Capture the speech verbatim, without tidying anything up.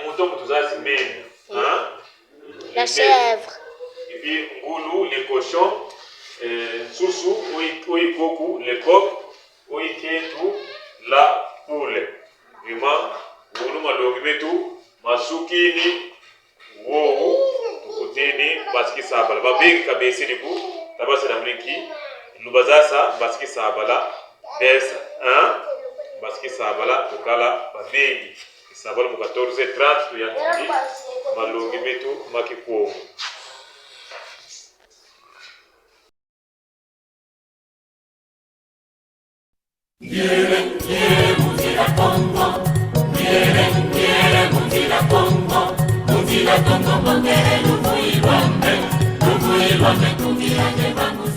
Moto muntu zasi meno, hein? La chèvre. Et puis ngulu, le cochon, euh, nsusu, oyi, oyi koku, le coq, oyi nkentu, la poule. Vraiment, wunu malongi metu masukini, wowu tukutini, basiki sabala. Babingi kabesidi ku, tabasila muliki, lubazasa, basiki sabala, besa, hein? Basiki sabala, tukala babingi. Sabala mu quatorze heures trente, tuyantini malongi metu ma Kikongo. Ngiele, ngiele, mu nzila Kongo. Ngiele, ngiele, mu nzila Kongo. Mu nzila Kongo, mongele, luvuyi lwame. Luvuyi lwame, kungila, nge bangu.